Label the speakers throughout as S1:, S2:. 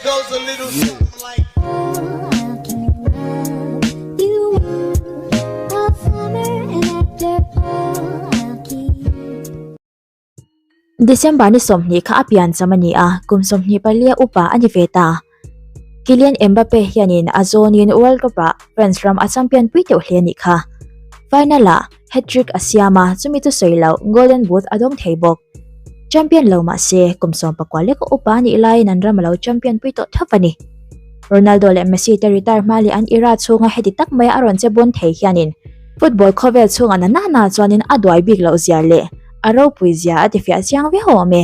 S1: goes a little something like.
S2: December ni 20 kha a pian cham a ni a, kum 24 upa a ni ve ta. Kylian Mbappe hianin a zawnin World Cup-ah France ram a champion pui teuh hle a nih kha. Final-ah hat-trick a siam a, chumi chu sawi loh Golden Boot a dawng thei bawk. Champion lo mah se, kum 19 leka upa a nih laiin an ram a lo champion pui tawh thap a ni. Ronaldo leh Messi te retire hma leh an era chhunga heti tak maia a rawn che bawn thei hianin football khawvel chhunga na nana chuanin a duai bik loh zia leh a ropui zia a tifiah chiang viau awm e.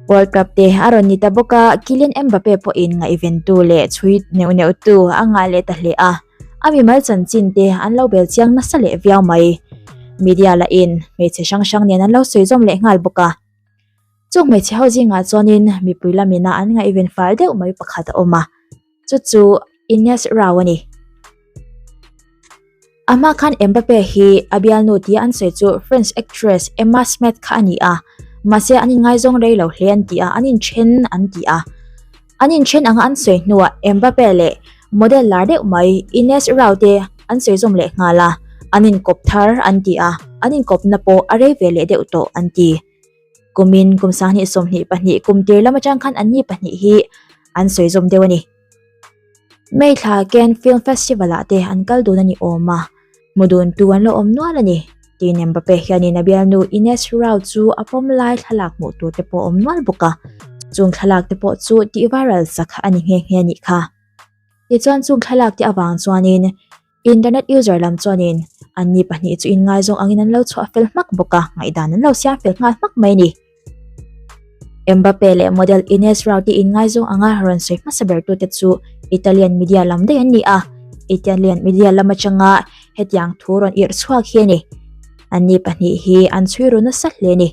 S2: World Cup te a rawn ni ta bawk a, Kylian Mbappe pawhin ngaihventu leh chhui neuh neuhtu a ngah leh ta hle a. A mimal chanchin te an lo bel chiang nasa leh viau mai. Media lahin hmeichhe hrang hrang nen an lo sawi zawm leh nghal bawk a. Chung hmeichhe ho zingah chuanin mipui lamina an ngaihven fal deuh mai pakhat a awm a, chu chu Ines Rao a ni. A hma khan Mbappe hi a bialnu tia an sawi chu French actress Emma Smith kha a ni a, mahse an inngaizawng rei lo hle an ti a, an inthen an ti a. An inthen anga an sawi hnuah Mbappe leh model lar deuh mai Ines Rao te an sawi zawm leh nghal a, an inkawp thar an ti a, an inkawpna pawh a rei ve leh deuh tawh an ti. Kumin kum 2022 kum tir lam atang khan anni pahnih hi an sawi zawm deuh a ni. May thla Cannes Film Festival ah te an kal dun a ni awm a, hmu dun tu an lo awm nual a ni. Tin Mbappe hianin a bialnu Ines Rau chu a pawm lai thlalak hmuh tur te pawh a awm nual bawk a, chung thlalak te pawh chu tih viral sak a ni nghe nghe a nih kha. Tichuan chung thlalak te avang chuanin Internet user lam chuanin anni pahnih chu inngaizawng angin an lo chhuah fel hmak bawk a, ngaihdan an lo siam fel nghal hmak mai a ni. Mbappe leh model Ines Rau te inngaizawng anga rawn sawi hmasa ber tute chu Italian media lam daih an ni a, Italian media lam atanga hetiang thu rawn irh chhuak hi a ni. Anni pahnih hi an chhui ru nasa hle a ni.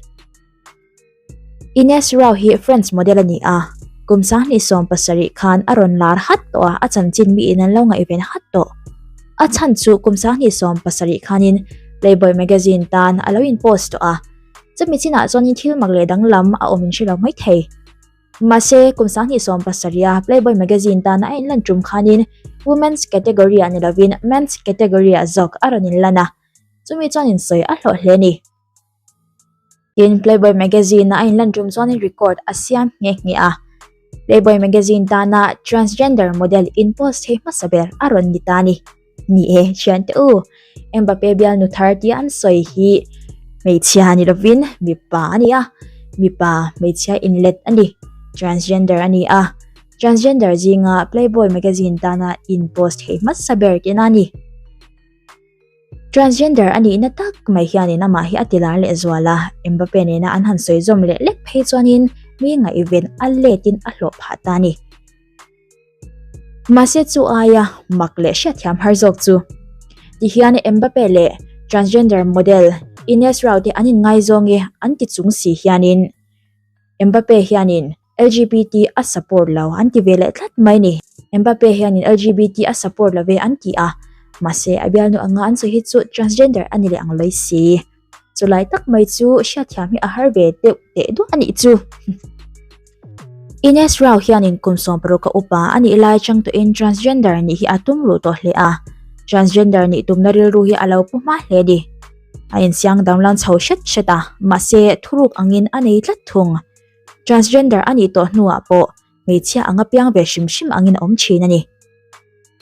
S2: Ines Rau hi French model a ni a, kum 2017 khan a rawn lar hat tawh a, a chanchin miin an lo ngaihven hat tawh. A chhan chu kum 2017 khanin Playboy magazine tan a lo in post tawh a, chumi chinah chuanin thil mak leh danglam a awm in hre lo mai thei. Mahse, kum 2017 a Playboy magazine tana a inlan tum khanin women's category ah ni lovin men's category ah zawk a rawn inlan a, chumi chuan insawi a hlawh hle a ni. Tin, Playboy magazine-a a inlan tum chuanin record a siam nghe nghe a. Playboy magazine tana transgender model inpost thei hmasa ber a rawn ni ta a ni. Ni e, thiante u, Mbappe bialnu thar tia an sawi hi hmeichhia ni lovin mipa a ni a, mipa hmeichhia inlet a ni, transgender a ni a. Transgender zinga Playboy magazine tana inpost thei hmasa ber tihna a ni. Transgender a nihna tak mai hianin amah hi a ti lar leh zual a, Mbappe nena an han sawi zawm leh lek phei chuanin mi ngaihven a letin a hlawh phah ta a ni. Mahse chu aia mak leh hriatthiam har zawk chu ti hian Mbappe leh transgender model Ines Rau te an inngaizawng e an ti chung si hianin Mbappe hianin LGBT a support lo an ti ve leh tlat mai ni. Mbappe hianin LGBT a support lo ve an ti a, mahse a bialnu anga an sawi hi chu transgender a ni leh ang lawih si. Chulai tak mai chu hriatthiam hi a har ve deuh teh duah a nih chu. Ines Rao hianin kum 16 a upa a nih lai chang tawhin transgender nih hi a tum ruh tawh hle a, transgender nih tumna rilru hi a lo pu hma hle a ni. A insiang danglam chho hret hret a, mahse thuruk angin a nei tlat thung. Transgender a nih tawh hnuah pawh hmeichhia anga piang ve hrim hrim angin a awm thin a ni.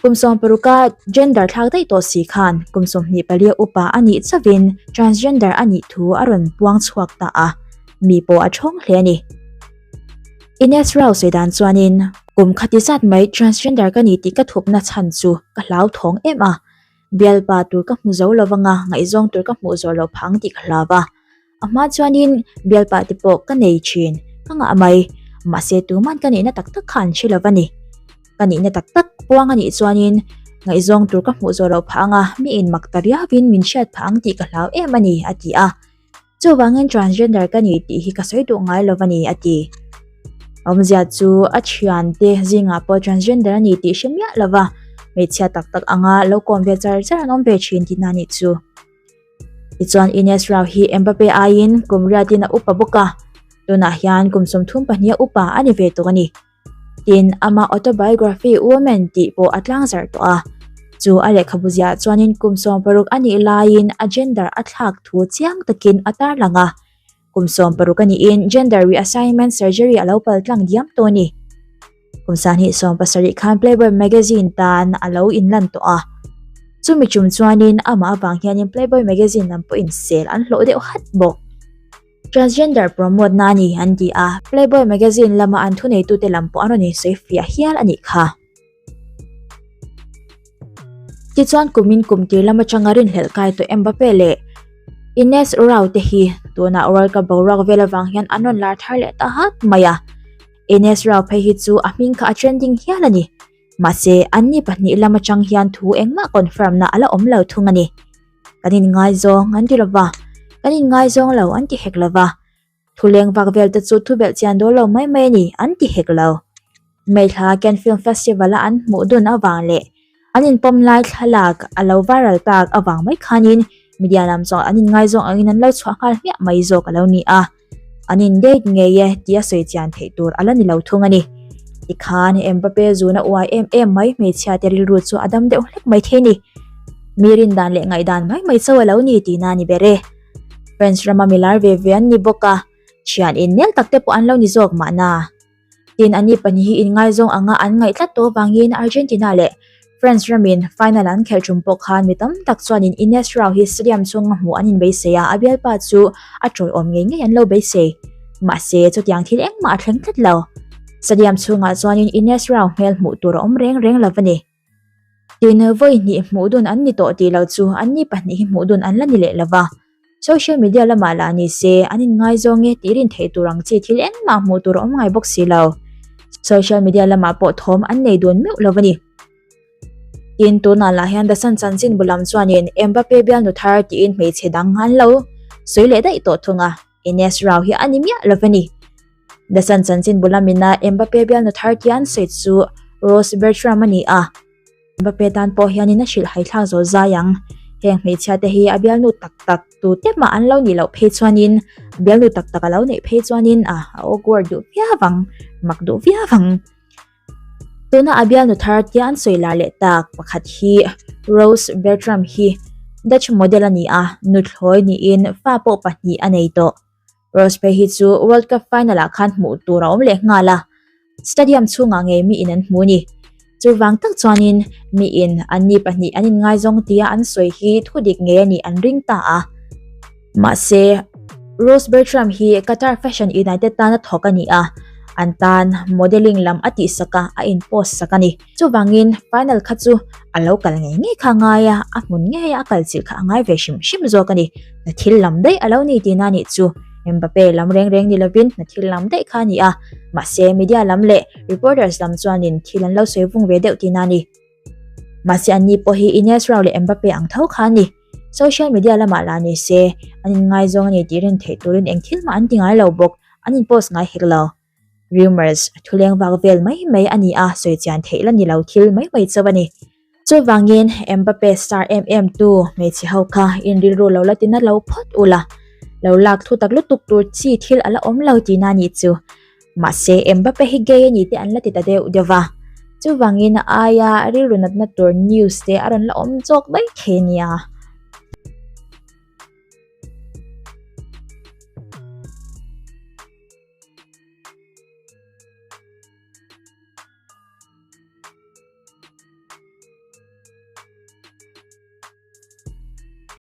S2: Kum 16 a gender thlak daih tawh si khan kum 24 upa a nih chauhin transgender a nih thu a rawn puang chhuak ta a, mi pawh a thawng hle a ni. Ines Rao sawi dan chuanin kum khati zat mai transgender ka ni tih ka thupna chhan chu ka hlauthawng em a, bialpa tur ka hmu zo lovanga ngaihzawng tur ka hmuh zawh loh phang tih ka hlau a. A hma chuanin bialpa te pawh ka nei thin, ka ngah mai. Mahse tuman ka nihna tak tak kha an hre lo va ni. Ka nihna tak tak puang a nih chuanin ngaihzawng tur ka hmuh zawh loh phah anga mi in mak ta riauin min hriat phah ang tih ka hlau em a ni, a ti a. Chuvangin transgender ka ni tih hi ka sawi duh ngai lo va ni, a ti. Awmzia chu a thiante zingah pawh transgender a ni tih hre miah lo va, hmeichhia tak tak anga lo kawm ve char char an awm ve thin tihna a nih chu. Tichuan Ines Rao hi Mbappe aiin kum riatin a upa bawk a, tunah hian kum 34 a upa a ni ve tawh a ni. Tin, ama autobiography Woman tih pawh a tlangzarh tawh a. Chu a lehkhabu ziah chuanin kum 60 a nih laiin a gender a thlak thu chiang takin a tarlang a. Kum 60 a nihin gender reassignment surgery a lo pal tlang diam tawh a ni. Kum 2017 khan Playboy magazine tan a lo inlan tawh a. Chumi tum chuanin amah avang hianin Playboy magazine lam pawhin sel an hlawh deuh hat bawk. Transgender promote na a ni an ti a, Playboy magazine lama an thuneitute lam pawh an rawn insawi fiah hial a nih kha. Tichuan kumin kum tir lam atanga rinhlelh kai tawh Mbappe leh Ines Rau te hi tunah World Cup boruak vel avang hian an rawn lar thar leh ta hat mai a. Ines Rau phei hi chu a hming kha a trending hial a ni. Mahse, anni pahnih lam atang hian thu engmah confirm na a la awm lo thung a ni. Kan inngaizawng an ti lova, kan inngaizawng lo an ti hek lova. Thu leng vak vel te chu thu belh chian dawn lo mai mai a ni an ti hek lo. Hmeithla Cannes Film Festival a an hmuh dun avang leh an inpawm lai thlalak a lo viral tak avang mai khanin media lam chuan an inngaizawng angin an lo chhuah nghal hmiah mai zawk a lo ni a. An in date ngei e tih a sawi chian theih tur a la ni lo thung a ni. Tikhan Mbappe zuna uai em em mai hmeichhia te rilru chu a dam deuh hlek mai thei a ni. Mi rindan leh ngaihdan mai mai chauh a lo ni tihna a ni ber e. French rama milar ve ve an ni bawk a, thian innel tak te pawh an lo ni zawk mahna. Tin, ani pahnih hi inngaizawng anga an ngaih tlat tawh avangin Argentina leh France ramin final an khelh tum pawh khan mi tam tak chuanin Ines Rau hi stadium chhunga hmuh an inbeisei a, a bialpa chu a tawiawm ngei ngei an lo beisei. Mahse, chutiang thil engmah a thleng tlat lo. Stadium chhungah chuanin Ines Rau hmel hmuh tur a awm reng reng lo a ni. Tin, vawi hnih hmuh dun an ni tawh tih lo chu anni pahnih hi hmuh dun an la ni leh lo va. Social media lamah lah ni se, an inngaizawng e tih rin theih tur ang chi thil engmah hmuh tur a awm ngai bawk si lo. Social media lamah pawh thawm an nei dun meuh lo a ni. Tin, tunah lah hian The Sun chanchin bu lam chuanin Mbappe bialnu thar tiin hmeichhe dang an lo sawi leh daih tawh thung a, Ines Rau hi a ni miah lo a ni. The Sun chanchin bu lamina Mbappe bialnu thar tia an sawi chu Rose Bertram a ni a. Mbappe tan pawh hianin a hrilh haithlak zo zai ang. Heng hmeichhia te hi a bialnu tak tak tu te mah an lo nih loh phei chuanin a bialnu tak tak a lo neih phei chuanin a awkward duh viau ang, mak duh viau ang. Tuna a bialnu thar tia an sawi lar leh tak pakhat hi Rose Bertram hi Dutch model a ni a, nuthlawi niin fa pawh pahnih a nei tawh. Rose phei hi chu World Cup final ah khan hmuh tur a awm leh nghal a, stadium chhungah ngei miin an hmu a ni. Chuvang tak chuanin miin anni pahnih an inngaizawng tia an sawi hi thudik ngei a nih an ring ta a. Mahse, Rose Bertram hi Qatar Fashion United tana thawk a ni a, an tan modelling lam a tihsak a, a in-post sak a ni. Chuvangin final kha chu a lo kal ngei ngei kha a ngai a, a hmun ngei a a kal chilh kha a ngai ve hrim hrim zawk a ni. Hna thil lam daih a lo ni tihna a nih chu. Mbappe lam reng reng ni lovin hna thil lam daih kha a ni a, mahse media lam leh reporters lam chuanin thil an lo sawi vung ve deuh tihna a ni. Mahse anni pawh hi Ines Rau leh Mbappe ang tho kha a ni. Social media lamah lah ni se, an inngaizawng a ni tih rin theih turin eng thil mah an ti ngai lo bawk, an in-post ngai hek lo. Rumours, thuleng vak vel mai mai a ni a, sawi chian theih la ni lo thil mai mai chauh a ni. Chuvangin Mbappe star em em tu hmeichhe ho kha in rilru lo la tina lo phawt ula, lo lak thu tak lutuk tur chi thil a la awm lo tihna a nih chu. Mahse Mbappe hi gay a ni te an la ti ta deuh deuh va. Chuvangin a aia rilru natna tur news te a rawn la awm zawk mai thei nia.